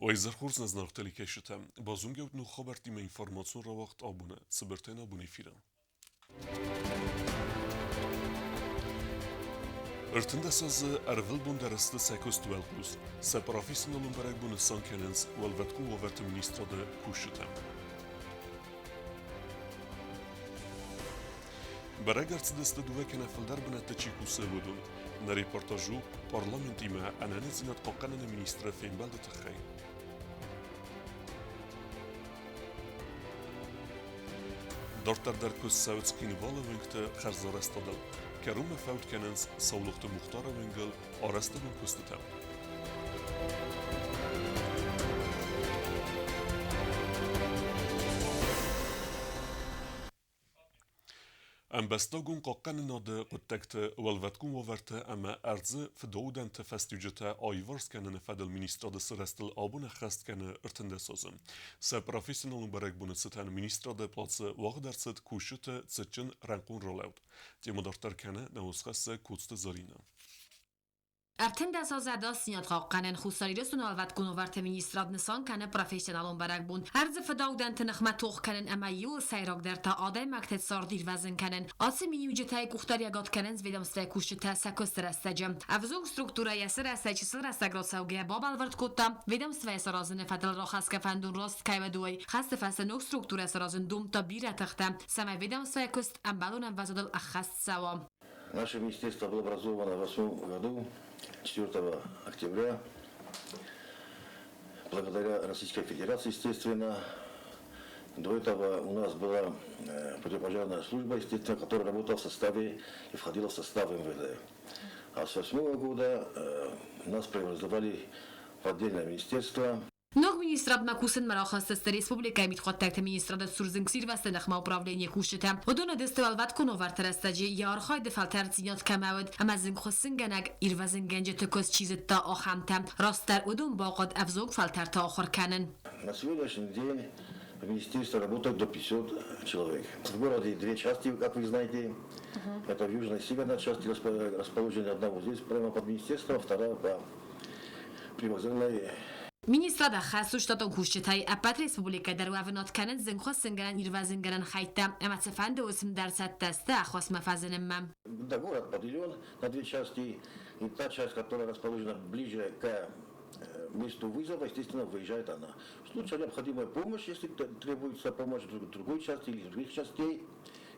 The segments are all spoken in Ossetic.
Уӕ хорз нӕ зынаргъ телекӕсджытӕ! Базонгӕ ут ног хабӕрттимӕ информацион рауагъд абоны цыбыртӕй нӕ абон эфиры. 13 азы ӕрвылбон дӕр сты сӕ куысты уӕлхъус. Сӕ профессионалон бӕрӕгбон нысан кӕнынц Уӕлвӕткон уавӕрты министрады кусджытӕ. Бӕрӕг ӕрцыдысты дыууӕ кӕнӕ фылдӕр бынӕтты чи кусы, уыдон. Нӕ репортаж у парламентимӕ ӕнӕниздзинад хъахъхъӕныны министры фембӕлды тыххӕй. Дарддӕр дӕр куыст цӕуы Цхинвалы уынгты хӕрзарӕзтадыл. Кӕронмӕ фӕуд кӕнынц Саулохты Мухтары уынгыл арӕзтадон куыстытӕ. Ӕмбӕстагон хъахъхъӕнынады хъуыддӕгты уӕлвӕткон уавӕрты ӕмӕ ӕрдзы фыдаудӕнты фӕстиуджытӕ аиварс кӕныны фӕдыл министрады сырӕзтыл абон ӕххӕст кӕны 13 азы. Сӕ профессионалон бӕрӕгбоны цытӕн министрады плацы уагъд ӕрцыд кусджыты цытджын рӕнхъон ралӕуд. Темӕ дарддӕр кӕны нӕ усхӕссӕг Коцты Зӕринӕ. 13 азы ӕдасдзинад хъахъхъӕнӕн Хуссар Ирыстоны уӕлвӕткон уавӕрты министрад нысан кӕны профессионалон бӕрӕгбон. Ӕрдзы фыдаудӕнты ныхмӕ тох кӕнын ӕмӕ иууыл сӕйрагдӕр та адӕймӕгты цард ирвӕзын кӕнын. Ацы миниуджытӕй къухдариуӕгад кӕнынц ведомствӕйы кусджытӕ сӕ куысты рӕстӕджы. Ӕвзонг структурӕ йӕ сырӕзтӕй чысыл рӕстӕг рацӕугӕйӕ бабӕлвырд кодта, ведомствӕйы саразыны фӕдыл рахӕсгӕ фӕндон раст кӕй уыд, уый. Хӕсты фӕстӕ ног структурӕ саразын домдта бирӕ тыхтӕ, цӕмӕй ведомствӕйы куыст ӕмбӕлон ӕмвӕзадыл ӕххӕст цӕуа. Наше министерство было образовано в 2008 году, 4 октября, благодаря Российской Федерации, естественно. До этого у нас была противопожарная служба, естественно, которая работала в составе и входила в состав МВД. А с восьмого года нас преобразовали в отдельное министерство. Ног министрадмӕ кусынмӕ рахӕсдзысты республикӕйы мидхъуыддӕгты министрады цур зынгсирвӕзты ныхмӕ управленийы кусджытӕ. Уыдон уыдысты уӕлвӕткон уавӕрты рӕстӕджы йӕ архайды фӕлтӕрддзинад кӕмӕ уыд ӕмӕ зынгхуыссынгӕнӕг ирвӕзынгӕнджыты куыст чи зыдта, ахӕмтӕ. Растдӕр уыдон бахъуыд ӕвзонг фӕлтӕрты ахуыр кӕнын. На сегодняшний день в министерстве работает до 500 человек. В городе две части, как вы знаете. Это в южной и северной части расположены. Одна вот здесь прямо под министерством, вторая по привокзальной. Министрад ӕххӕст у штатон кусджытӕй ӕппӕт республикӕ дӕр уӕвынад кӕнынц зынгхуыссынгӕнӕн-ирвӕзынгӕнӕн хӕйттӕ ӕмӕ цыфӕнды уысм дӕр цӕттӕ сты ӕххуысмӕ фӕзынынмӕ. Да, город поделен на две части. И та часть, которая расположена ближе к месту вызова, естественно, выезжает она. В случае необходимой помощи, если требуется помощь другой части или других частей,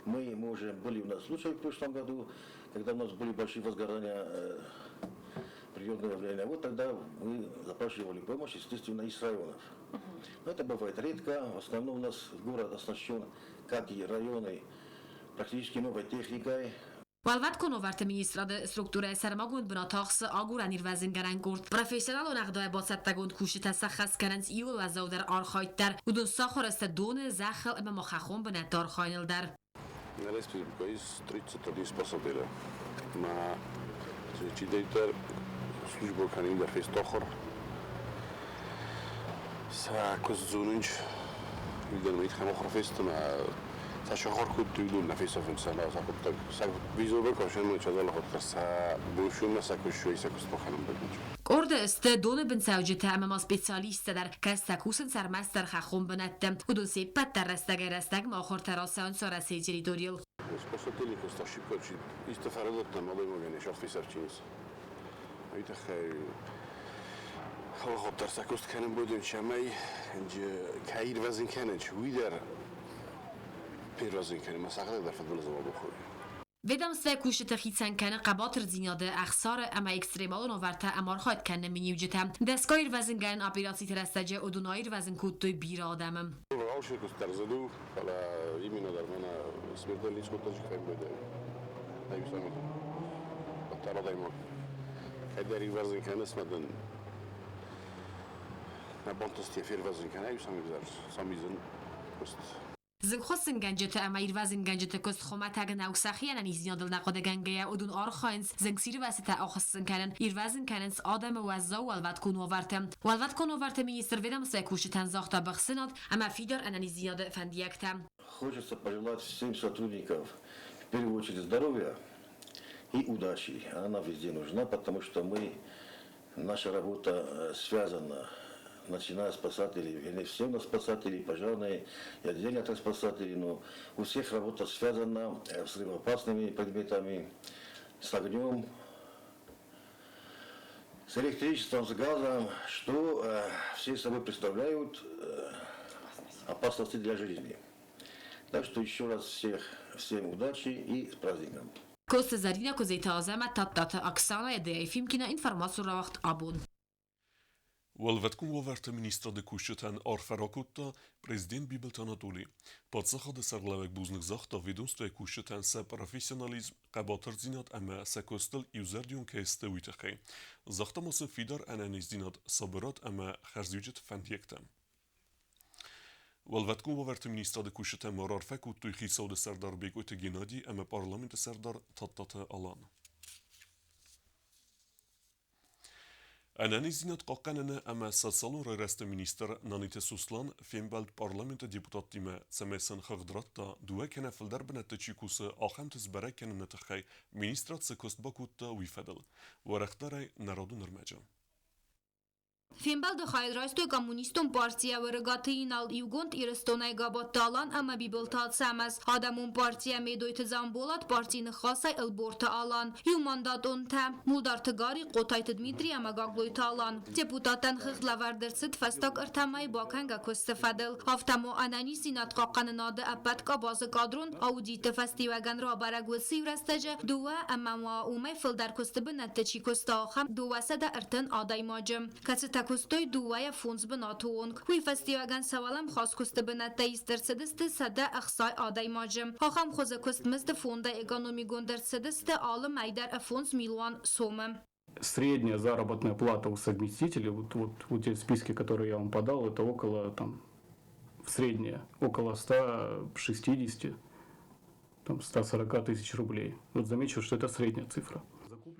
мы можем, были у нас случаи в прошлом году, когда у нас были большие возгорания природного явления. Вот тогда мы запрашивали помощь, естественно, из районов. Но это бывает редко. В основном у нас город оснащен, как и районы, практически новой техникой. Уӕлвӕткон уавӕрты министрады структурӕйы сӕрмагонд бынат ахсы агурӕн-ирвӕзынгӕнӕн къорд. Профессионалон ӕгъдауӕй бацӕттӕгонд кусджытӕ сӕххӕст кӕнынц иууыл уӕззаудӕр архайд дӕр. Уыдон сахуыр сты доны, зӕххыл ӕмӕ ма хӕххон бынӕтты архайыныл дӕр. Нӕ республикӕйы ис 31 спасателя. Ма чидӕриддӕр службӕ кӕнын дӕр фестохур. Сӕ куыст зонынч, уыдон митхӕмохур фесты ма сӕ сахуыр кодтой, уыдон нӕ фесӕфынц сӕ сӕ хъуыддаг. Сӕ визоры кӕсынмӕ чазалы хуыддӕр сӕ бонсонмӕ сӕ куыстой, сӕ куыст бакӕнын бӕрнджын. Къорды сты доны бынцӕуджытӕ ӕмӕ ма специалисттӕ дӕр, кӕцытӕ кусынц ӕрмӕстдӕр хӕххон бынӕтты. Уыдон се ппӕт дӕр рӕстӕгӕй-рӕстӕгмӕ ахуыртӕ рацӕуынц Уӕрӕсейы территорийыл. Спасатели ошибка исты фӕрӕдыдтӕн адӕймагӕн йӕ сӕрфи сӕрчинц. Уый тыххӕй халохоттӕр сӕ куыст кӕнын будын, цӕмӕй кӕй ирвӕзын кӕнынц, уый дӕр фервӕзын кӕнын, мӕ сӕхӕдӕг дӕр фыдбылызы бабухой. Ведомствӕ кусджыты хицӕн кӕны хъӕбатырдзинады, ӕхсары ӕмӕ экстремалон уавӕртӕ ӕмархайд кӕныны миниуджытӕ. Дӕсгай ирвӕзынгӕнӕн операциты рӕстӕджы уыдон аирвӕзын кодтой бирӕ адӕмы. Алчи куыст дӕр зыд у, фӕлӕ именно дӕр мӕнӕ смертельный исход хъуыддаджы кӕй Уӕддӕр адӕймаг кӕйдӕр ирвӕзын кӕныс мӕ дын нӕ бантысти фервӕзын кӕнай самизын куыст. Зынгхуыссынгӕнджыты ӕмӕ ирвӕзынгӕнджыты куыст хуымӕтӕг нӕу сӕхи ӕнӕниздзинадыл нӕ хъуыдыгӕнгӕйӕ, уыдон архайынц зынгсирвӕзтытӕ ахуыссын кӕнын, ирвӕзын кӕнынц адӕмы уӕззау уӕлвӕткон уавӕрты. Уӕлвӕткон уавӕрты министр ведомствӕйы кусджытӕн загъта быхсынад ӕмӕ фидар ӕнӕниздзинады фӕндиӕгтӕ. Хочется пожелать всем сотрудникам в первую очередь здоровья и удачи. Она везде нужна, потому что мы, наша работа связана. начиная спасателей, вернее, все у нас спасатели, пожарные и отдельно от спасателей, но у всех работа связана с взрывоопасными предметами, с огнем, с электричеством, с газом, что все собой представляют опасности для жизни. Так что еще раз всех, всем удачи и с праздником. Коцты Зӕринӕ, Куыдзеты Азӕмӕт, Тадтаты Оксанӕ, ДФИМКИНӕ информацион рауагъд Абон. Уӕлвӕткон уавӕрты министрады кусджытӕн арфӕ ракодта президент Бибылты Анатоли. Паддзахады сӕргълӕууӕг бузныг загъта ведомствойы кусджытӕн сӕ профессионализм, хъӕбатырдзинад ӕмӕ сӕ куыстыл иузӕрдион кӕй сты, уый тыххӕй. Загъта ма сын фидар ӕнӕниздзинад, сабырад ӕмӕ хӕрзиуджыты фӕндиӕгтӕ. Уӕлвӕткон уавӕрты министрады кусджытӕ ма раарфӕ кодтой хицауады сӕрдар Бекъойты Геннадий ӕмӕ парламенты сӕрдар Тадтаты Алан. Ӕнӕниздзинад хъахъхъӕныны ӕмӕ социалон райрӕзты министр Наниты Суслан фембӕлд парламенты депутаттимӕ, цӕмӕй сын хыгъд радта, дыууӕ кӕнӕ фылдӕр бынӕтты чи кусы, ахӕмты сбӕрӕг кӕныны тыххӕй министрад цы куыст бакодта, уый фӕдыл. Уӕрӕхдӕрӕй народон ӕрмӕджы. Фембӕлды хайад райстой Коммунистон партийӕ Уӕрыгаты Инал, Иугонд Ирыстонӕй Габатты Алан ӕмӕ Бибылты Ацӕмӕз, Адӕмон партийӕ Медойты Дзамболат, партийы Ныхасӕй Ӕлборты Алан, иумандатонтӕ Мулдарты Гарри, Хъотайты Дмитрий ӕмӕ Гаглойты Алан. Депутаттӕн хыгъд лӕвӕрд ӕрцыд фӕстаг ӕртӕ мӕйы бакӕнгӕ куысты фӕдыл. Афтӕ ма ӕнӕниздзинад хъахъхъӕнынады ӕппӕт къабазы кадрон аудиты фӕстиуӕгӕн рабӕрӕг уыцы иу рӕстӕджы дыууӕ ӕмӕ ма уымӕй фылдӕр куысты бынӕтты чи куыста, ахӕм 230 адӕймаджы, кӕцытӕ куыстой дыууӕйӕ фондз бынаты онг. Уый фӕстиуӕгӕн сӕ уӕлӕмхас куысты бынӕттӕ ист ӕрцыдысты 160 адӕймаджы. Ахӕм хуызы куыстмызды фондӕй экономигонд ӕрцыдысты алы мӕй дӕр фондз милуан сомы. Средняя заработная плата у совместителей, вот те списки, которые я вам подал, это около, там, в среднее, около 160, там, 140 тысяч рублей. Вот замечу, что это средняя цифра.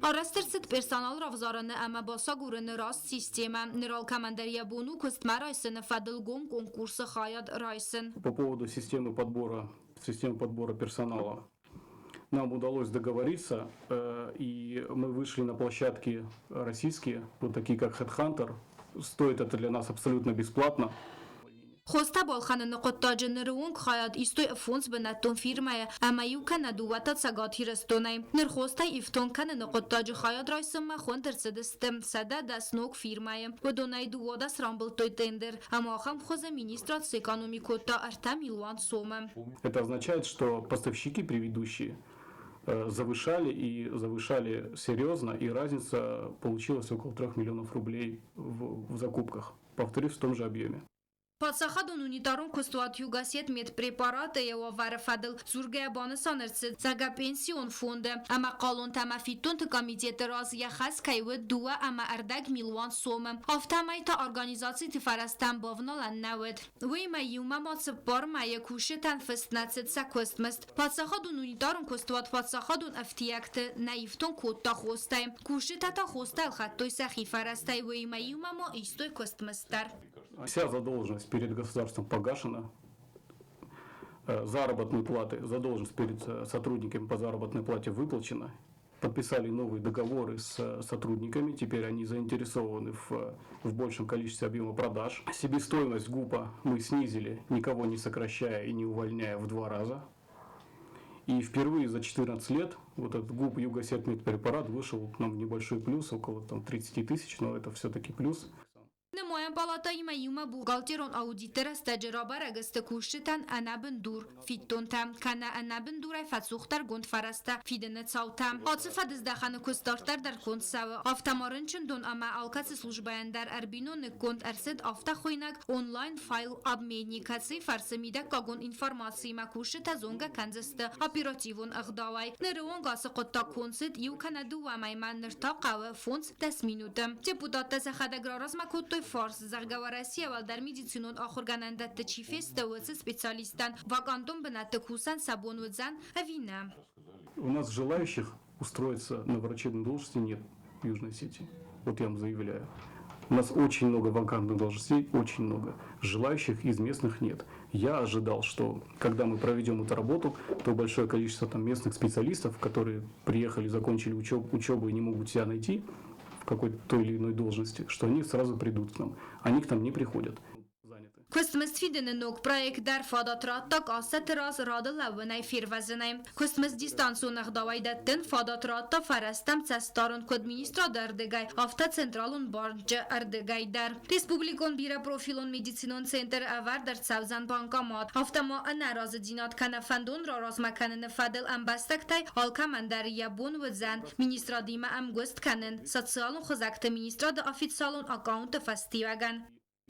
Арӕзт ӕрцыд персонал равзарыны ӕмӕ бацагурыны раст системӕ. Ныр алкӕмӕн дӕр йӕ бон у куыстмӕ райсыны фӕдыл гом конкурсы хайад райсын. По поводу системы подбора персонала. Нам удалось договориться, и мы вышли на площадки российские, вот такие как Headhunter. Стоит это для нас абсолютно бесплатно. Хостӕ балхӕныны хъуыддаджы ныры онг хайад истой фондз бынӕттон фирмӕйы ӕмӕ иу кӕнӕ дыууӕ та Цӕгат Ирыстонӕй. Ныр хостӕй ифтонг кӕныны хъуыддаджы хайад райсынмӕ хуынд ӕрцыдысты 110 ног фирмӕйы. Уыдонӕй 12 рамбылдтой тендер, ӕмӕ ахӕм хуызы министрад сэкономи кодта 3 милуан сомы. Это означает, что поставщики предыдущие завышали и завышали серьезно, и разница получилась около 3 миллионов рублей в закупках. Повторюсь, в том же объеме. Паддзахадон унитарон куыстуат Югосетмедпрепарат-ы йӕ уавӕры фӕдыл дзургӕйӕ банысан ӕрцыд, зӕгъгӕ, пенсион фонды ӕмӕ хъалонтӕ ӕмӕ фиддонты комитеты раз йӕ хӕс кӕй уыд 2,25 милуан сомы. Афтӕмӕй та организациты фӕрӕзтӕм бавналӕн нӕ уыд. Уыимӕ иумӕ ма 4 мӕйы кусджытӕн фыст нӕ цыд сӕ куыстмызд. Паддзахадон унитарон куыстуат паддзахадон ӕфтиӕгты нӕ ифтонг кодта хостӕй. Кусджытӕ та хостӕ ӕлхӕдтой сӕхи фӕрӕзтӕй, уыимӕ иумӕ ма истой куыстмызд дӕр. Вся задолженность перед государством погашена. Заработные платы, задолженность перед сотрудниками по заработной плате выплачена. Подписали новые договоры с сотрудниками, теперь они заинтересованы в большем количестве объема продаж. Себестоимость ГУПа мы снизили, никого не сокращая и не увольняя, в два раза. И впервые за 14 лет вот этот ГУП Югосетмедпрепарат вышел нам в небольшой плюс, около там, 30 тысяч, но это все-таки плюс. Нымайӕн палатӕимӕ иумӕ бухгалтерон аудиты рӕстӕджы рабӕрӕг сты кусджытӕн ӕнӕбындур фиддонтӕ кӕнӕ ӕнӕбындурӕй фӕцухдӕргонд фӕрӕзтӕ фидыны цаутӕ. Ацы фӕдыздӕхӕны куыст дарддӕр дӕр конд цӕуы. Афтӕ ма рынчындон ӕмӕ алкӕцы службӕйӕн дӕр ӕрбиноныкгонд ӕрцыд афтӕхуыйнӕг онлайн файл-обменник, кӕцыйы фӕрцы мидӕггагон информациимӕ кусджытӕ зонгӕ кӕндзысты оперативон ӕгъдауӕй. Ныры онг ацы хъуыддаг конд цыд иу кӕнӕ дыууӕ мӕймӕ, ныр та хъӕуы 5-10 минуты. Депутаттӕ сӕхӕдӕг раразмӕ кодтой фарст, зӕгъгӕ, Уӕрӕсейы уӕлдӕр медицинон ахуыргӕнӕндӕтты чи фесты, уыцы специалисттӕн вакантон бынӕтты кусын сӕ бон уыдзӕн ӕви нӕ. У нас желающих устроиться на врачебной должности нет в Южной Осетии. Вот я вам заявляю. У нас очень много вакантных должностей, очень много. Желающих из местных нет. Я ожидал, что когда мы проведем эту работу, то большое количество там местных специалистов, которые приехали, закончили учебу и не могут себя найти в какой-то той или иной должности, что они сразу придут к нам. Они к нам не приходят. Куыстмызд фидыны ног проект дӕр фадат радта кассӕты раз рады лӕууынӕй фервӕзынӕй. Куыстмызд дистанцион ӕгъдауӕй дӕттын фадат радта фӕрӕзтӕм цӕстдарын куыд министрады ӕрдыгӕй, афтӕ централон банчы ӕрдыгӕй дӕр. Республикон бирӕпрофилон медицинон центры ӕвӕрд ӕрцӕудзӕн банкомат, афтӕ ма ӕнӕразыдзинад кӕнӕ фӕндон раразмӕ кӕныны фӕдыл ӕмбӕстӕгтӕй алкӕмӕн дӕр йӕ бон уыдзӕн министрадимӕ ӕмгуыст кӕнын социалон хызӕгты министрады официалон аккаунты фӕстиуӕгӕн.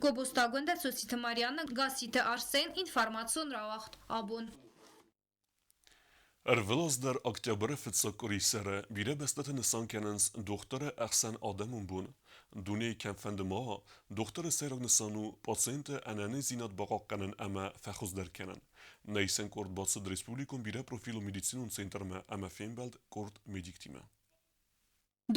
Гобозты Агуындӕ, Цоциты Марианна, Гасситы Арсен, информацион рауагъд абон. Ӕрвылаз дӕр октябры фыццаг къуырисӕры бирӕ бӕстӕты нысан кӕнынц дохтыры ӕхсӕн адӕмон бон. Дунейы кӕмфӕнды ма уа, дохтыры сӕйраг нысан у пациенты ӕнӕниздзинад бахъахъхъӕнын ӕмӕ фӕхуыздӕр кӕнын. Нӕ исӕн къорд бацыд республикон бирӕпрофилон медицинон центрмӕ ӕмӕ фембӕлд къорд медиктимӕ.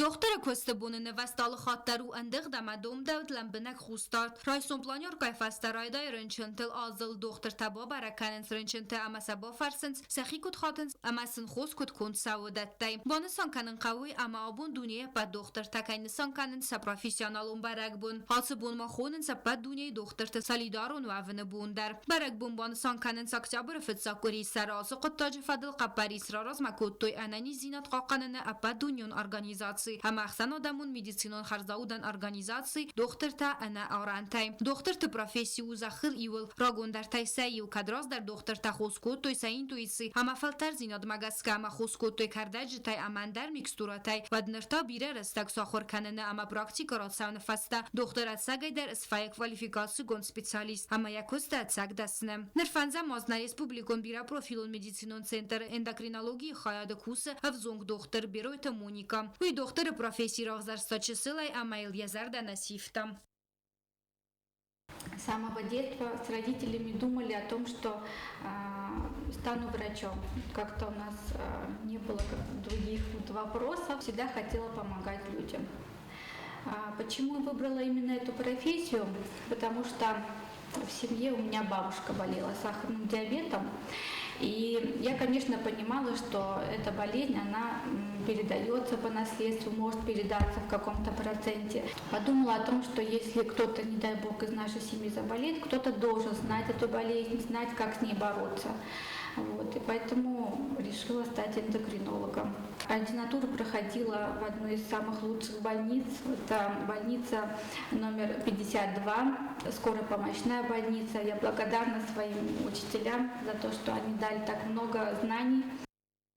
Дохтыры куысты боны нывӕзт алы хатт дӕр у ӕндыгъд ӕмӕ домдӕуд лӕмбынӕг хъусдард. Райсом планеркӕйы фӕстӕ райдайы рынчынтыл азылд. Дохтыртӕ бабӕрӕг кӕнынц рынчынты ӕмӕ сӕ бафӕрсынц, сӕхи куыд хатынц ӕмӕ сын хос куыд конд цӕуы, уыдӕттӕй. Банысан кӕнын хъӕуы, ӕмӕ абон дунейы ӕппӕт дохтыртӕ кӕй нысан кӕнынц сӕ профессионалон бӕрӕгбон. Ацы бон ма хонынц ӕппӕт дунейы дохтырты солидарон уӕвыны бон дӕр. Бӕрӕгбон банысан кӕнынц октябры фыццаг къуыри сӕ ацы хъуыддаджы фӕдыл хъӕппӕрис раразмӕ кодтой ӕнӕниздзинад хъахъхъӕныны ӕппӕтдунеон организаци ӕмӕ ӕхсӕнадӕмон медицинон хӕрзаудӕн организаци «Дохтыртӕ ӕнӕ арӕнтӕй». Дохтырты професси у зӕххыл иуыл рагондӕртӕй сӕ иу, кӕд раздӕр дохтыртӕ хос кодтой сӕ интуици ӕмӕ фӕлтӕрддзинадмӕ гӕсгӕ ӕмӕ хос кодтой кӕрдӕджытӕй ӕмӕ ӕндӕр микстурӕтӕй, уӕд ныр та бирӕ рӕстӕг сахуыр кӕныны ӕмӕ практикӕ рацӕуыны фӕстӕ дохтыр ӕцӕгӕйдӕр свӕййы квалификацигонд специалист ӕмӕ йӕ куысты ӕцӕг дӕсны. Ныр фӕндзӕм аз нӕ республикон бирӕпрофилон медицинон центры эндокринологийы хайады кусы ӕвзонг дохтыр Беройты Моника. Уый дохтыры професси равзӕрста чысылӕй ӕмӕ йыл йӕ зӕрдӕ нӕ сивта. С самого детства с родителями думали о том, что стану врачом. Как-то у нас не было других вот вопросов. Всегда хотела помогать людям. Почему я выбрала именно эту профессию? Потому что в семье у меня бабушка болела сахарным диабетом. И я, конечно, понимала, что эта болезнь, она передается по наследству, может передаться в каком-то проценте. Подумала о том, что если кто-то, не дай бог, из нашей семьи заболеет, кто-то должен знать эту болезнь, знать, как с ней бороться. Вот, и поэтому решила стать эндокринологом. Ординатуру проходила в одной из самых лучших больниц. Это больница номер 52, скоропомощная больница. Я благодарна своим учителям за то, что они дали так много знаний.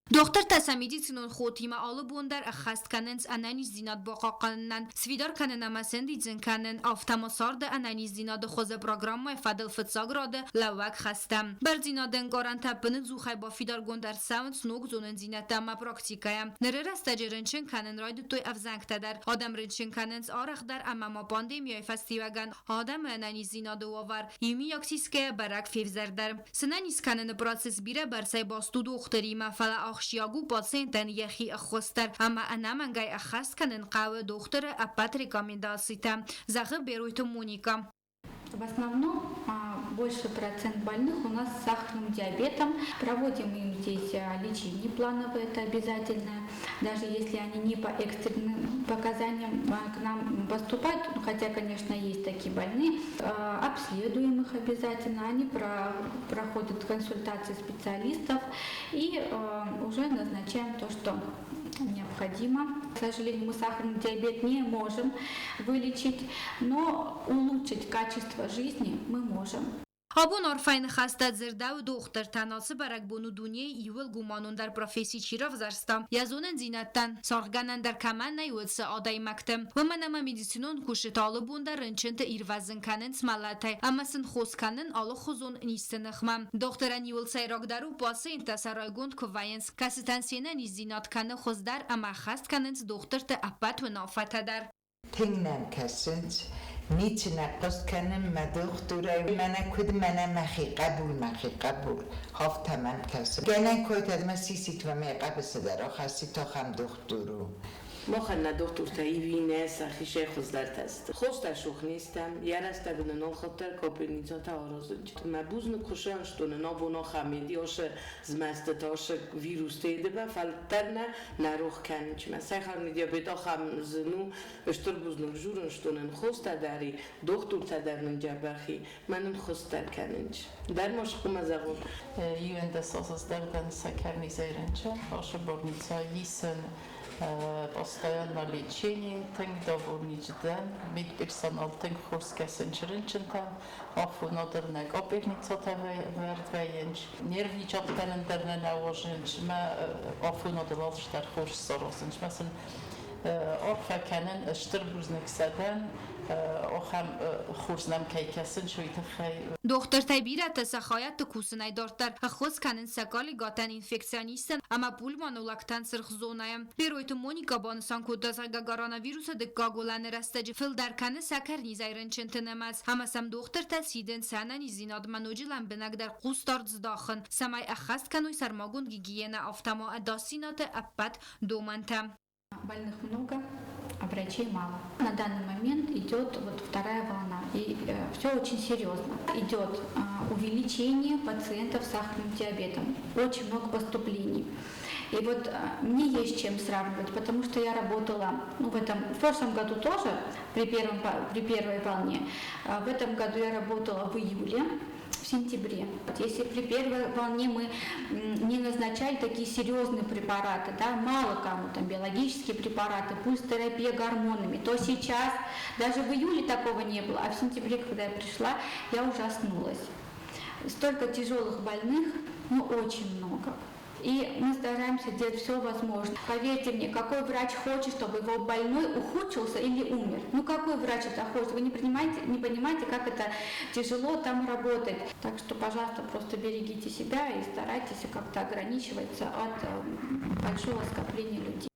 Дохтыртӕ сӕ медицинон хотимӕ алы бон дӕр ӕххӕст кӕнынц ӕнӕниздзинад бахъахъхъӕнынӕн, сфидар кӕнын ӕмӕ сӕндидзын кӕнын, афтӕ ма царды ӕнӕниздзинады хуызы программӕйы фӕдыл фыццаг рады лӕууӕг хӕстӕ. Бӕрндзинады ӕнкъарӕнтӕ ӕппыныдзухӕй бафидаргонд ӕрцӕуынц ног зонындзинӕдтӕ ӕмӕ практикӕйӕ. Ныры рӕстӕджы рынчын кӕнын райдыдтой ӕвзӕнгтӕ дӕр. Адӕм рынчын кӕнынц арӕхдӕр ӕмӕ ма пандемияйы фӕстиуӕгӕн адӕмы ӕнӕниздзинады уавӕр иумиаг сисгӕйӕ бӕрӕг февзӕрдӕр. Сынӕниз кӕныны процесс бирӕ бӕрцӕй баст у дохтыримӕ, фӕлӕ ахсджиаг у пациентӕн йӕхи ӕххуыс дӕр ӕмӕ ӕнӕмӕнгӕй ӕххӕст кӕнын хъӕуы дохтыры ӕппӕт рекомендацитӕ, зӕгъы Беройты Моника. В основном больше процент больных у нас с сахарным диабетом. Проводим им здесь лечение плановое, это обязательно. Даже если они не по экстренным показаниям к нам поступают, ну, хотя, конечно, есть такие больные, обследуем их обязательно, они проходят консультации специалистов и уже назначаем то, что необходимо. К сожалению, мы сахарный диабет не можем вылечить, но улучшить качество жизни мы можем. Абон арфӕйы ныхӕстӕ дзырдӕуы дохтыртӕн ацы бӕрӕгбон у дунейы иууыл гуманондӕр професси чи равзӕрста, йӕ зонындзинӕдтӕн саргъгӕнӕн дӕр кӕмӕн нӕй, уыцы адӕймӕгты. Уымӕн ӕмӕ медицинон куыстыты алы бон дӕр рынчынты ирвӕзын кӕнынц мӕлӕтӕй ӕмӕ сын хос кӕнын алыхуызон низты ныхмӕ. Дохтырӕн иууыл сӕйрагдӕр у пациенттӕ сӕ райгонд куы вӕййынц, кӕцытӕн се нӕниздзинад кӕны хуыздӕр ӕмӕ ӕххӕст кӕнынц дохтырты ӕппӕт уынаффӕтӕ дӕр. Тынг нӕм кӕсынц, ницы нӕ хъуыст кӕнын мӕ дохтырӕй, мӕнӕ куыд мӕнӕ мӕхи хъӕбул, мӕхи хъӕбул, афтӕ мӕм кӕсы. Гӕнӕн кодта, мӕ сисит мӕ хъӕбысы дӕр ахӕсси, ахӕм дохтыр у. Махӕн нӕ дохтуртӕ иви нӕ сӕхицӕй хуыздӕртӕ сты. Хостӕ цух не стӕм, йӕ рӕстӕг нын ӕлхӕддӕр капельницӕтӕ аразынч. Мӕ бузныг хуысӕнстон ын абон ахӕм медиосы змӕстытӕ, асы вирустӕ едымӕ, фӕлддӕр нӕ нӕ рох кӕнынч. Мӕ сахарный диабет ахӕм зын у, стыр бузныг журынстонӕн хостӕ дӕр и, дохтуртӕ дӕр нын дзӕбӕх и, мӕ нын хуыздӕр кӕнынч. Дӕр ма схъумӕ зӕгъон. Иуӕндӕс азы дӕрдӕн сӕкӕрнизӕй рынчын, ашы больницӕйы исын постоянно лечение, тынг довольнич дӕн, медперсонал тынг хорз кӕсынч рынчынтӕм, афонадыл нӕ къапельницатӕ вӕрд вӕййынч, нервничат кӕнын дӕр нӕ нӕ уарзынч, мӕ афонадыл алцыдӕр хорз саразынч. Мӕ сын арфӕ кӕнын, стыр бузныг сӕ дӕн, ахӕм хорз нӕм кӕй кӕсынч, уый тыххӕй. Дохтыртӕй бирӕтӕ сӕ хайадты кусынӕй дарддӕр ӕххуыс кӕнынц сӕ коллегӕтӕн инфекционисттӕн ӕмӕ пульмонологтӕн сырх зонӕйы. Беройты Моникӕ банысан кодта, зӕгъгӕ, коронавирусы дыккаг уылӕны рӕстӕджы фылдӕр кӕны сӕкӕрнизӕй рынчынты нымӕц ӕмӕ сӕм дохтыртӕ сидынц ӕнӕниздзинадмӕ ноджы лӕмбынӕгдӕр хъусдард здахын, цӕмӕй ӕххӕст кӕной сӕрмагонд гигиенӕ, афтӕ ма ӕдасдзинады ӕппӕт домӕнтӕ. Больных много, а врачей мало. На данный момент идет вот вторая волна, и все очень серьезно. Идет увеличение пациентов с сахарным диабетом, очень много поступлений. И вот мне есть чем сравнивать, потому что я работала, ну, в прошлом году тоже, при первой волне. В этом году я работала в июле, в сентябре. Вот если при первой волне мы не назначали такие серьезные препараты, да, мало кому там биологические препараты, пульс-терапия гормонами, то сейчас даже в июле такого не было, а в сентябре, когда я пришла, я ужаснулась. Столько тяжелых больных, ну, очень много. И мы стараемся делать все возможное. Поверьте мне, какой врач хочет, чтобы его больной ухудшился или умер? Ну какой врач это хочет? Вы не понимаете, как это тяжело там работать. Так что, пожалуйста, просто берегите себя и старайтесь как-то ограничиваться от большого скопления людей.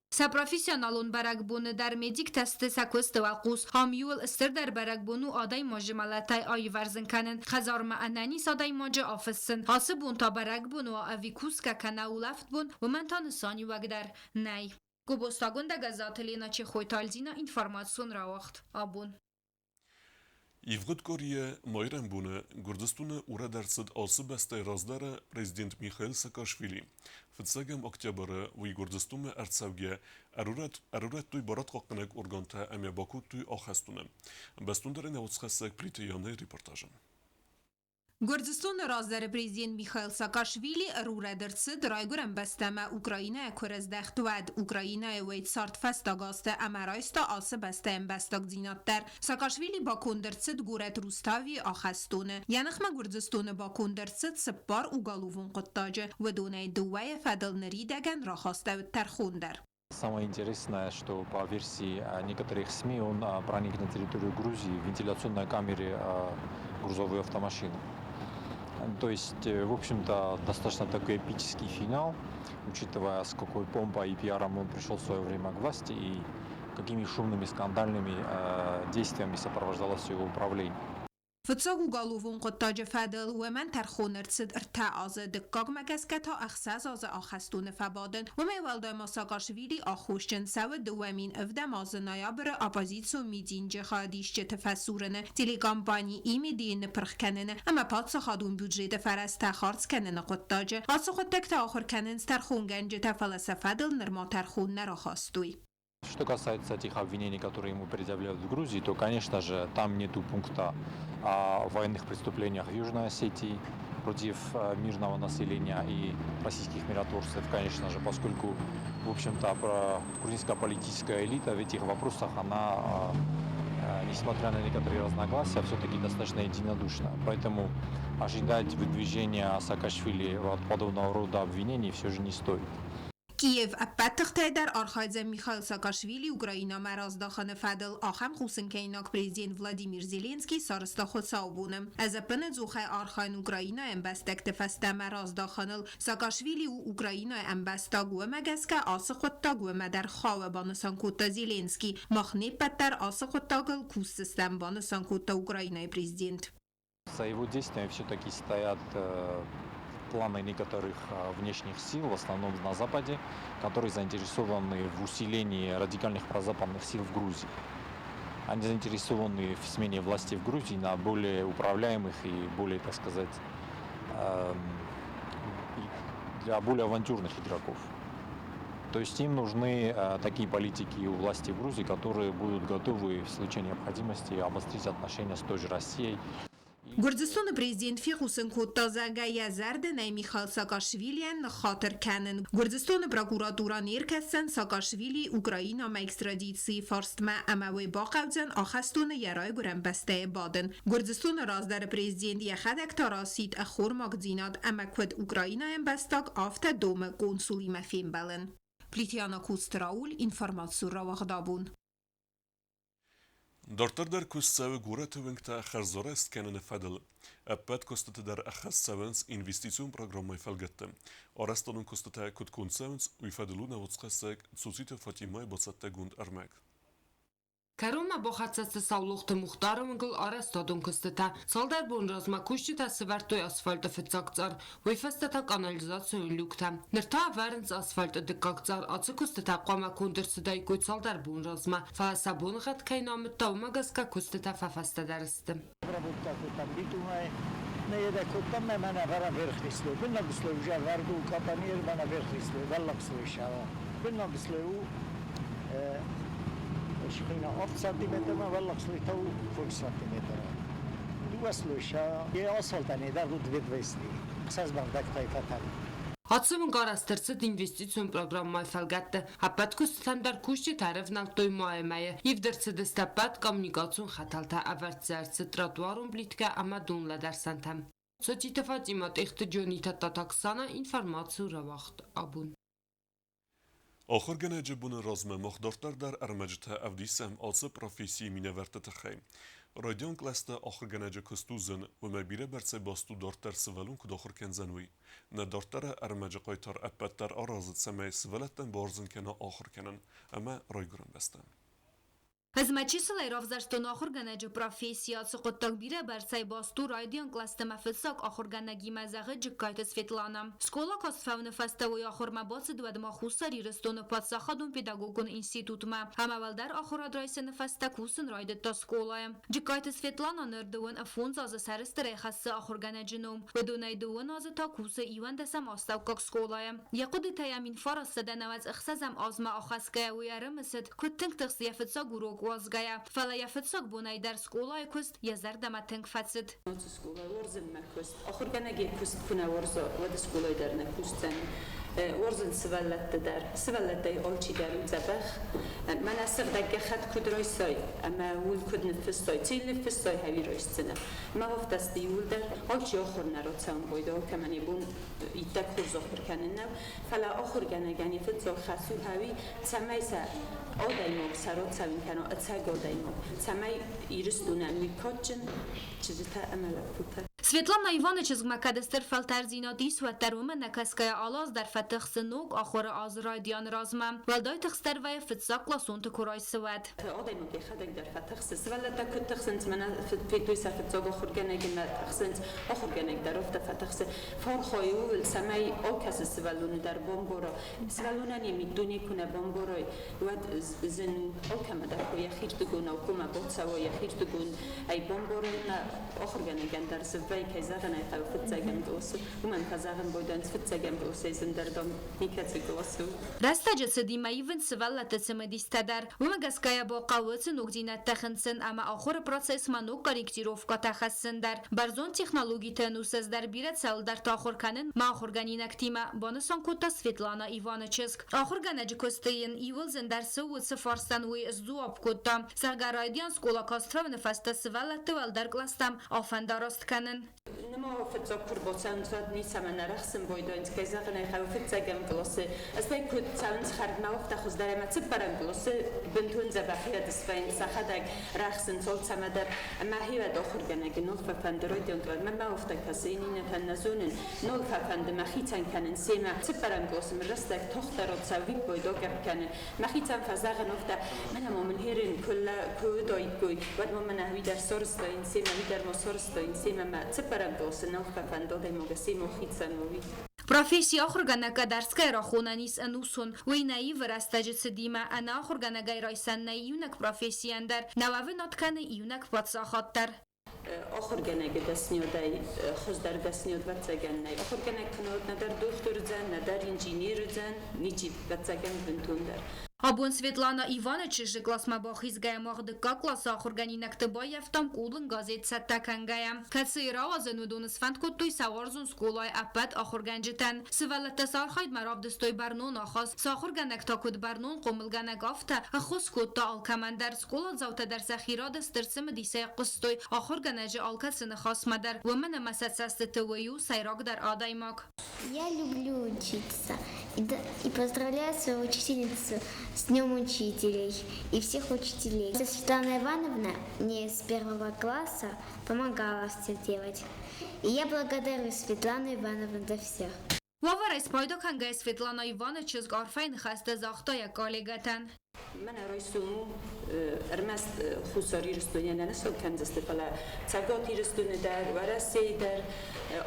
Сӕ профессионалон бӕрӕгбоны дӕр медиктӕ сты сӕ куысты уӕлхъус. Ам иууыл стырдӕр бӕрӕгбон у адӕймаджы мӕлӕтӕй аивӕрзын кӕнын, хӕдзармӕ ӕнӕниз адӕймаджы афыссын. Ацы бон та бӕрӕгбон уа ӕви кусгӕ кӕнӕ улӕфт бон, уымӕн та нысаниуӕг дӕр нӕй. Гобозты Гӕззаты Лена, Чехойты Альзина, информацион рауагъд «Абон». Ивгъуыд къуырийы майрӕмбоны Гуырдзыстоны урӕд ӕрцыд ацы бӕстӕйы раздӕры президент Михаил Саакашвили. Фыццӕгӕм октябры уый Гуырдзыстонмӕ ӕрцӕугӕ ӕрурӕдтой барадхъахъхъӕнӕг органтӕ ӕмӕ бакодтой ахӕстоны. Бӕстондӕрӕй нӕ уацхӕссӕг Плиты Янайы репортажы. Гуырдзыстоны раздӕры президент Михаил Саакашвили ӕрурӕд ӕрцыд райгуырӕн бӕстӕмӕ Украинӕйӕ куы ӕрӕздӕхт, уӕд. Украинӕйы уӕд цард фӕстаг азты ӕмӕ райста ацы бӕстӕйы ӕмбӕстагдзинад дӕр. Саакашвили баконд ӕрцыд горӕт Руставийы ахӕстоны. Йӕ ныхмӕ Гуырдзыстоны баконд ӕрцыд цыппар уголовон хъуыддаджы. Уыдонӕй дыууӕйы фӕдыл ныридӕгӕн рахастӕуыд тӕрхон дӕр. Самое интересное, что по версии некоторых СМИ он проник на территорию Грузии в вентиляционной камере грузовой автомашины. То есть, в общем-то, достаточно такой эпический финал, учитывая, с какой помпой и пиаром он пришел в свое время к власти и какими шумными скандальными действиями сопровождалось его управление. Фыццаг уголовон хъуыддаджы фӕдыл уымӕн тӕрхон ӕрцыд 3 азы, дыккагмӕ гӕсгӕ та 6 азы ахӕстоны фӕбадын. Уымӕй уӕлдай ма Саакашвили аххосджын цӕуы 2007 азы ноябры оппозицион митинджы хайадисджыты фӕсурыны, телекомпани Имедийы ныпырх кӕныны ӕмӕ паддзахадон бюджеты фӕрӕзтӕ хардз кӕныны хъуыддаджы. Ацы хъуыддӕгтӕ ахуыр кӕнынц тӕрхонгӕнджытӕ, фӕлӕ сӕ фӕдыл нырма тӕрхон нӕ рахастой. Что касается тех обвинений, которые ему предъявляют в Грузии, то, конечно же, там нету пункта о военных преступлениях в Южной Осетии против мирного населения и российских миротворцев, конечно же, поскольку, в общем-то, грузинская политическая элита в этих вопросах, она, несмотря на некоторые разногласия, все-таки достаточно единодушна. Поэтому ожидать выдвижения Саакашвили от подобного рода обвинений все же не стоит. Киев ӕппӕт тыхтӕй дӕр архайдзӕн Михаил Саакашвили Украинамӕ раздахыны фӕдыл, ахӕм хъусынгӕнинаг президент Владимир Зеленский сарӕзта хуыцаубоны. Ӕз ӕппынӕдзухӕй архайын Украинайы ӕмбӕстӕгты фӕстӕмӕ раздахыныл. Саакашвили у Украинайы ӕмбӕстаг, уымӕ гӕсгӕ ацы хъуыддаг уымӕ дӕр хауы, банысан кодта Зеленский. Мах не ппӕт дӕр ацы хъуыддагыл кусдзыстӕм, банысан кодта Украинайы президент. За его действиями все-таки стоят планы некоторых внешних сил, в основном на Западе, которые заинтересованы в усилении радикальных прозападных сил в Грузии. Они заинтересованы в смене власти в Грузии на более управляемых и более, так сказать, для более авантюрных игроков. То есть им нужны такие политики у власти в Грузии, которые будут готовы в случае необходимости обострить отношения с той же Россией. Гуырдзыстоны президент фехъусын кодта, зӕгъгӕ, йӕ зӕрды нӕй Михаил Саакашвилийӕн ныххатыр кӕнын. Гуырдзыстоны прокуратура не ркӕсдзӕн Саакашвилийы Украинамӕ экстрадицийы фарстмӕ ӕмӕ уый бахъӕудзӕн ахӕстоны йӕ райгуырӕн бӕстӕйы бадын. Гуырдзыстоны раздӕры президент йӕхӕдӕг та расидт ӕххормагдзинад ӕмӕ куыд Украинӕйы ӕмбӕстаг, афтӕ домы консулимӕ фембӕлын. Плитиана Куцты Рауль, информацион рауагъдабон. Дарддӕр дӕр куыст цӕуы горӕты уынгтӕ хӕрзарӕзт кӕныны фӕдыл. Ӕппӕт куыстыты дӕр ӕххӕст цӕуынц инвестицион программӕйы фӕлгӕтты. Арӕзтадон куыстытӕ куыд конд цӕуынц, уый фӕдыл у нӕ уацхӕссӕг Цуциты Фатимӕйы бацӕттӕгонд ӕрмӕг. Кӕронмӕ бахӕццӕ сты Саулохты Мухтары уынгыл арӕзтадон куыстытӕ. Цалдӕр бон размӕ кусджытӕ сӕвӕрдтой асфальты фыццаг цъар, уый фӕстӕ та къанализацион люктӕ. Ныр та ӕвӕрынц асфальты дыккаг цъар. Ацы куыстытӕ хъуамӕ конд ӕрцыдаиккой цалдӕр бон размӕ, фӕлӕ сӕ боныгъӕд кӕй нӕ амыдта, уымӕ гӕсгӕ куыстытӕ фӕфӕстӕдӕр сты. Обработка кодтам битумӕй, нӕ едӕ кодтам, мӕнӕ вара верхний слой. Быннаг слой уже ӕвӕрд у капонир, мӕнӕ верхний слой, дӕллаг слой сӕва. Быннаг слой у шхина 8 сантиметрмӕ, уӕллаг слой та у 5 сантиметра. Дыууӕ слой сӕ асфальтӕн дӕр у 200. Ӕхсӕз бӕгъдӕгтӕй фӕтӕн. Ацы уынг арӕзт ӕрцыд инвестицион программӕйы фӕлгӕтты. Ӕппӕт куыстытӕм дӕр кусджытӕ ӕрӕвнӕлдтой майы мӕйы. Ивд ӕрцыдысты ӕппӕт коммуникацион хӕтӕлтӕ, ӕвӕрд дзы ӕрцыд тротуарон плиткӕ ӕмӕ донлӕдӕрсӕнтӕ. Цотиты Фатимӕ, Тъехты Джонита, Татаксана, информаци рауагъд абон. Ахуыргӕнӕджы боны размӕ мах дарддӕр дӕр ӕрмӕджытӕ ӕвдисӕм ацы профессийы минӕвӕртты тыххӕй. Райдиан кълӕсты ахуыргӕнӕджы куыст у зын, уымӕ бирӕбӕрцӕй баст у дарддӕр сывӕллон куыд ахуыр кӕндзӕн, уый. Нӕ дарддӕры ӕрмӕджы хъайтар ӕппӕт дӕр аразы, цӕмӕй сывӕллӕттӕн бардзын кӕна ахуыр кӕнын ӕмӕ райгуырӕн бӕстӕ. Ӕз мӕ чысылӕй равзӕрстон ахуыргӕнӕджы професси. Ацы хъуыддаг бирӕ бӕрцӕй баст у райдиан кълӕсты мӕ фыццаг ахуыргӕнӕгимӕ, зӕгъы Джыккайты Светланӕ. Скъола каст фӕуыны фӕстӕ уый ахуырмӕ бацыд уӕдмӕ Хуссар Ирыстоны паддзахадон педагогон институтмӕ ӕмӕ уӕлдӕр ахуырад райсыны фӕстӕ кусын райдыдта скъолайы. Джыккайты Светланӕ ныр дыууын фондз азы сӕрыстырӕй хӕссы ахуыргӕнӕджы ном. Уыдонӕй дыууын азы та кусы иуӕндӕсӕм астӕуккаг скъолайы. Йӕ хъуыдытӕ йӕм 1996 азмӕ ахӕсгӕйӕ уый ӕрымысыд, куыд тынг тыхст йӕ фыццаг урок уадзгӕйӕ, фӕлӕ йӕ фыццаг бонӕй дӕр скъолайы куыст йӕ зӕрдӕмӕ тынг фӕцыд. Ацы скъолайы уарзын мӕ куыст. Ахуыргӕнӕг йӕ куыст куы нӕ уарза, уӕд скъолайы дӕр нӕ кусдзӕн. Уарзын сывӕллӕтты дӕр. Сывӕллӕттӕй алчидӕр у дзӕбӕх. Мӕнӕ сыгъдӕг гӕххӕтт куыд райсай ӕмӕ ууыл куыд ныффыссай, цы йыл ныффыссай, хӕви райсдзынӕ. Мӕ афтӕ иууылдӕр алчи ахуыр нӕ рацӕуын байдайы, алкӕмӕн йӕ бон иттӕг хорз ахуыр кӕнын нӕу, фӕлӕ ахуыргӕнӕгӕн йӕ фыццаг хӕс у хӕви, цӕмӕй сӕ адӕймаг сӕ рацӕуын кӕна ӕцӕг адӕймаг, цӕмӕй Ирыстонӕн уый кадджын чызджытӕ ӕмӕ лӕппутӕ. Светлана Иваны чызгмӕ кӕд стыр фӕлтӕрддзинад ис, уӕддӕр уымӕ нӕ кӕсгӕйӕ алы аз дӕр фӕтыхсы ног ахуыры азы райдианы размӕ. Уӕлдай тыхстдӕр вӕййы фыццагкъласонты куы райсы, уӕд. Адӕймаг йӕхӕдӕг дӕр фӕтыхсы. Сывӕллӕттӕ куыд тыхсынц, мӕнӕ федтой сӕ фыццаг ахуыргӕнӕгимӕ тыхсынц, ахуыргӕнӕг дӕр афтӕ фӕтыхсы. Фархайы ууыл, цӕмӕй алкӕцы сывӕллоны дӕр бамбара. Сывӕллонӕн йӕ миддуне куы нӕ бамбарай, уӕд зын у алкӕмӕ дӕр куы йӕхирдыгонау куы ма бацӕуа, йӕхирдыгон ӕй бамбарай. Нӕ ахуыргӕнӕгӕн дӕр зыввӕй, кӕй зӕгъын ӕй хъӕуы, фыццӕгӕм къласы, уымӕн фӕзӕгъын бойдӕнц фыццӕгӕм къласӕй зындӕр, дам, никӕцы къласы у. Рӕстӕджы цыдимӕ ивынц сывӕллӕтты цымыдистӕ дӕр. Уымӕ гӕсгӕйӕ бахъӕуы цы ногдзинӕдтӕ хынцын ӕмӕ ахуыры процессмӕ ног корректировкӕтӕ хӕссын дӕр. Бӕрзонд технологиты ӕнусӕз дӕр бирӕ цӕуылдӕрты ахуыр кӕнын мӕ ахуыргӕнинӕгтимӕ, банысан кодта Светлана Иваны чызг. Ахуыргӕнӕджы куысты йын иууыл зындӕр цы у, цы фарстӕн уый сдзуапп кодта, зӕгъгӕ, райдиан скъола каст фӕуыны фӕстӕ сывӕллӕтты уӕлдӕр кълӕстӕм афӕндараст кӕнын. Нема фыццаг куы рбацӕуынц, уӕд ницӕмӕн ӕрӕхсын байдайынц, кӕй зӕгъын ӕй хъӕуы, фыццӕгӕм къласы. Стӕй куыд цӕуынц хӕрдмӕ, афтӕ хуыздӕр ӕмӕ цыппӕрӕм къласы бынтон дзӕбӕх йӕд свӕййынц, сӕхӕдӕг рӕхсынц алцӕмӕ дӕр. Ӕмӕ хиуӕд ахуыргӕнӕджы нал фӕфӕнды райдиан къласмӕ, мӕ афтӕ кӕсы, иннӕтӕн нӕ зонын, нал фӕфӕнды мӕхицӕн кӕнын семӕ. Цыппӕрӕм къласы мын рӕстӕг тагъддӕр ацӕуиккой, догӕпп кӕны. Мӕхицӕн фӕзӕгъын афтӕ, мӕнӕ ма мын херын куы уыдаиккой, уӕд ма мӕнӕ уый дӕр сарӕзтаин семӕ, уый дӕр ма сарӕзтаин семӕ мӕ Цыппӕрӕм къласы нал фӕфӕнды адӕймагы семӕ хицӕн уой. Професси ахуыргӕнӕг ӕдӕрсгӕ рахонӕн ис ӕнусон. Уый нӕ ивы рӕстӕджы цыдимӕ, ӕнӕ ахуыргӕнӕгӕй райсӕн нӕй иунӕг профессийӕн дӕр, нӕ уӕвынад кӕны иунӕг паддзахад дӕр. Ахуыргӕнӕджы дӕсниадӕй хуыздӕр дӕсниад ӕвӕццӕгӕн нӕй. Ахуыргӕнӕг куы нӕ уыд, нӕдӕр дохтыр уыдзӕн, нӕдӕр инженер уыдзӕн, ничи ӕвӕццӕгӕн бынтондӕр. Абон Светлана Иваны чызджы къласмӕ бахизгӕйӕ мах дыккаг къласы ахуыргӕнинӕгты баййӕфтам къулын газет цӕттӕ кӕнгӕйӕ, кӕцыйы рауадзын уыдон сфӕнд кодтой сӕ уарзон скъолайы ӕппӕт ахуыргӕнджытӕн. Сывӕллӕттӕ сӕ архайдмӕ равдыстой бӕрнон ахаст, сӕ ахуыргӕнӕг та куыд бӕрнон хъомылгӕнӕг, афтӕ ӕххуыс кодта алкӕмӕн дӕр. Скъоладзаутӕ дӕр сӕхи рады стыр цымыдисӕй хъуыстой ахуыргӕнӕджы алкӕцы ныхасмӕ дӕр, уымӕн ӕмӕ сӕ цӕстыты уый у сӕйрагдӕр адӕймаг. Я люблю учиться и поздравляю свою учительницу с Днем учителей и всех учителей. Светлана Ивановна мне с первого класса помогала все делать. И я благодарю Светлану Ивановну за все. Уавӕрӕй спайда кӕнгӕйӕ Светлана Иваны чызг арфӕйы ныхӕстӕ загъта йӕ коллегӕтӕн. Мӕнӕ райсом у ӕрмӕст Хуссар Ирыстонӕн нӕ нысан кӕндзысты, фӕлӕ Цӕгат Ирыстоны дӕр, Уӕрӕсейы дӕр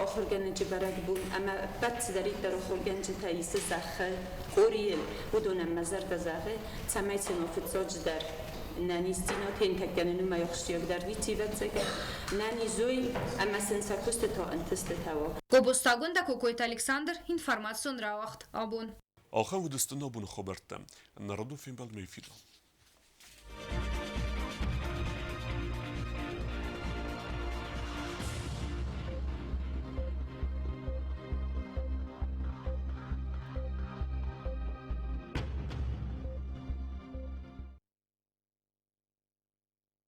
ахуыргӕнӕджы бӕрӕгбон ӕмӕ ӕппӕт цыдӕриддӕр ахуыргӕнджытӕ исы зӕххы къорийыл, уыдонӕн мӕ зӕрдӕ зӕгъы, цӕмӕй сын фыццаджыдӕр нӕниздзинад хинтӕ кӕнын уымӕй ахсджиагдӕр ницы ӕвӕццӕгӕн, нӕниз уой ӕмӕ сын сӕ куыстытӕ ӕнтыстытӕ уа. Къобостагондӕ Кокойты Александр, информацион рауагъд абон. Ахӕм уыдысты нӕ абоны хабӕрттӕ. Народон фембӕлдмӕ эфиры.